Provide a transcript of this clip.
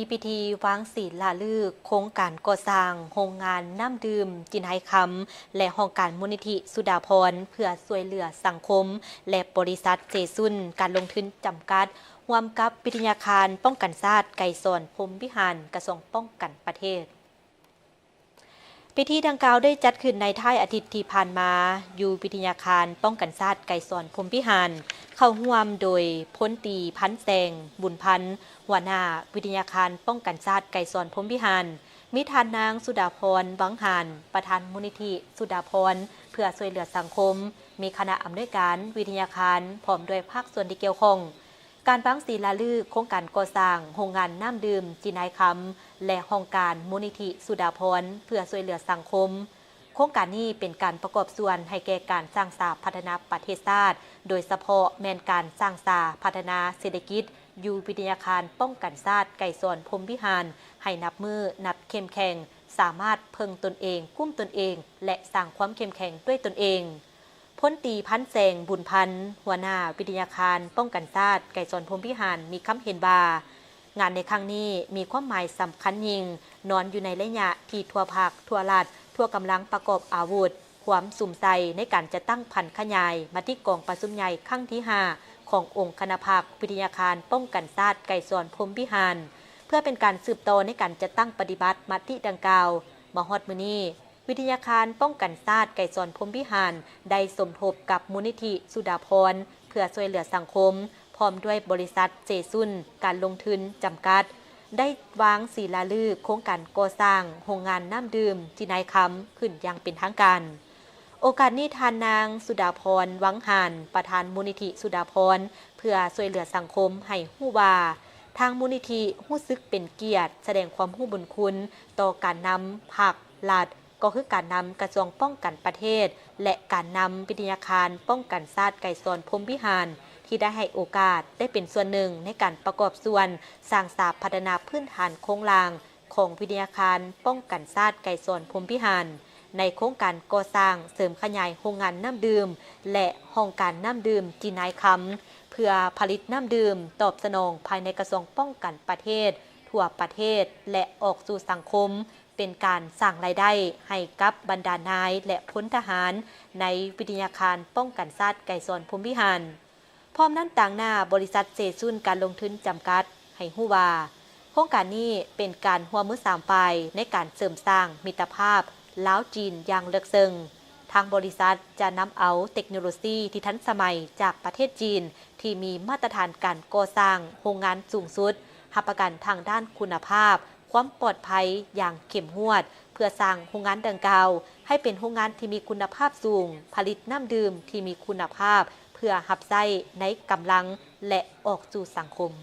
ມີພິທີວາງສີລາລືກໂຄງການກໍ່ສ້າງໂຮງງານນ້ຳດື່ມຈີນໄຮຄຳ ແລະ ຫ້ອງການມູນນິທິສຸດາພອນ ເພື່ອຊ່ວຍເຫຼືອສັງຄົມ ແລະ ບໍລິສັດເຊຊຸນການລົງທຶນຈຳກັດ ຮ່ວມກັບວິທະຍາຄານປ້ອງກັນຊາດໄກສອນພົມວິຫານ ກະຊວງປ້ອງກັນປະເທດ. ພິທີດັ່ງກ່າວໄດ້ຈັດຂຶ້ນໃນທ້າຍອາທິດທີ່ຜ່ານມາ ຢູ່ວິທະຍາຄານປ້ອງກັນຊາດໄກສອນພົມວິຫານ, ເຂົ້າຮ່ວມໂດຍພົນຕີ ພັນແສງ ບຸນພັນ ຫົວໜ້າວິທະຍາຄານປ້ອງກັນຊາດໄກສອນພົມວິຫານ, ມີທ່ານນາງ ສຸດາພອນ ວັງຫານ ປະທານມູນນິທິສຸດາພອນ ເພື່ອຊ່ວຍເຫຼືອສັງຄົມ, ມີຄະນະອຳນວຍການວິທະຍາຄານ ພ້ອມດ້ວຍພາກສ່ວນທີ່ກ່ຽວຂ້ອງ. ການວາງສີລາລືກໂຄງການກໍ່ສ້າງໂຮງງານນ້ຳດື່ມຈີນໄຮຄຳ ແລະ ຫ້ອງການມູນນິທິສຸດາພອນ ເພື່ອຊ່ວຍເຫຼືອສັງຄົມ. ໂຄງການນີ້ເປັນການປະກອບສ່ວນໃຫ້ແກ່ການສ້າງສາພັດທະນາປະເທດຊາດ, ໂດຍສະເພາະແມ່ນການສ້າງສາພັດທະນາເສດຖະກິດຢູ່ວິທະຍາຄານປ້ອງກັນຊາດໄກສອນພົມວິຫານ ໃຫ້ນັບມື້ນັບເຂັ້ມແຂງ, ສາມາດເພິ່ງຕົນເອງ, ກຸ້ມຕົນເອງ ແລະ ສ້າງຄວາມເຂັ້ມແຂງດ້ວຍຕົນເອງ. ພົນຕີ ພັນແສງ ບຸນພັນ ຫົວໜ້າວິທະຍາຄານປ້ອງກັນຊາດໄກສອນພົມວິຫານ ມີຄຳເຫັນວ່າ ງານໃນຄັ້ງນີ້ມີຄວາມໝາຍສຳຄັນຍິ່ງ, ນອນຢູ່ໃນໄລຍະທີ່ທົ່ວພັກ, ທົ່ວລັດ, ທົ່ວກຳລັງປະກອບອາວຸດ ຄວາມສຸມໃສ່ໃນການຈັດຕັ້ງຜັນຂະຫຍາຍມະຕິກອງປະຊຸມໃຫຍ່ຄັ້ງທີຫ້າ ຂອງອົງຄະນະພັກວິທະຍາຄານປ້ອງກັນຊາດໄກສອນພົມວິຫານ, ເພື່ອເປັນການສືບຕໍ່ໃນການຈັດຕັ້ງປະຕິບັດມະຕິດັ່ງກ່າວ. ມາຮອດມື້ນີ້, ວິທະຍາຄານປ້ອງກັນຊາດໄກສອນພົມວິຫານ ໄດ້ສົມທົບກັບມູນນິທິສຸດາພອນ ເພື່ອຊ່ວຍເຫຼືອສັງຄົມ, ພ້ອມດ້ວຍບໍລິສັດເຊຊຸນການລົງທຶນຈຳກັດ ໄດ້ວາງສີລາລືກໂຄງການກໍ່ສ້າງໂຮງງານນ້ຳດື່ມຈີນໄຮຄຳຂຶ້ນຢ່າງເປັນທາງການ. ໂອກາດນີ້, ທ່ານນາງ ສຸດາພອນ ວັງຫານ ປະທານມູນນິທິສຸດາພອນ ເພື່ອຊ່ວຍເຫຼືອສັງຄົມ ໃຫ້ຮູ້ວ່າ ທາງມູນນິທິຮູ້ສຶກເປັນກຽດ ສະແດງຄວາມຮູ້ບຸນຄຸນຕໍ່ການນຳພັກ, ລັດ, ກໍຄືການນຳກະຊວງປ້ອງກັນປະເທດ ແລະ ການນຳວິທະຍາຄານປ້ອງກັນຊາດໄກສອນພົມວິຫານ ທີ່ໄດ້ໃຫ້ໂອກາດໄດ້ເປັນສ່ວນໜຶ່ງໃນການປະກອບສ່ວນສ້າງສາພັດທະນາພື້ນຖານໂຄງລ່າງຂອງວິທະຍາຄານປ້ອງກັນຊາດໄກສອນພົມວິຫານ ໃນໂຄງການກໍ່ສ້າງເສີມຂະຫຍາຍໂຮງງານນ້ຳດື່ມ ແລະ ຫ້ອງການນ້ຳດື່ມຈີນໄຮຄຳ ເພື່ອຜະລິດນ້ຳດື່ມຕອບສະໜອງພາຍໃນກະຊວງປ້ອງກັນປະເທດ, ທົ່ວປະເທດ ແລະ ອອກສູ່ສັງຄົມ. ເປັນການສ້າງລາຍໄດ້ໃຫ້ກັບບັນດານາຍ ແລະ ພົນທະຫານໃນວິທະຍາຄານປ້ອງກັນຊາດໄກສອນພົມວິຫານ. ພ້ອມນັ້ນ, ຕາງໜ້າບໍລິສັດເຊຊຸນການລົງທຶນຈຳກັດໃຫ້ຮູ້ວ່າ ໂຄງການນີ້ເປັນການຮ່ວມມືສາມຝ່າຍໃນການເສີມສ້າງມິດຕະພາບລາວ-ຈີນຢ່າງເລິກເຊິ່ງ. ທາງບໍລິສັດຈະນຳເອົາເຕັກໂນໂລຊີທີ່ທັນສະໄໝຈາກປະເທດຈີນ ທີ່ມີມາດຕະຖານການກໍ່ສ້າງໂຮງງານສູງສຸດ, ຮັບປະກັນທາງດ້ານຄຸນນະພາບ, ຄວາມປອດໄພຢ່າງເຂັ້ມງວດ ເພື່ອສ້າງໂຮງງານດັ່ງກ່າວໃຫ້ເປັນໂຮງງານທີ່ມີຄຸນນະພາບສູງ, ຜະລິດນ້ຳດື່ມທີ່ມີຄຸນນະພາບ ເພື່ອຮັບໃຊ້ໃນກຳລັງ ແລະ ອອກສູ່ສັງຄົມ.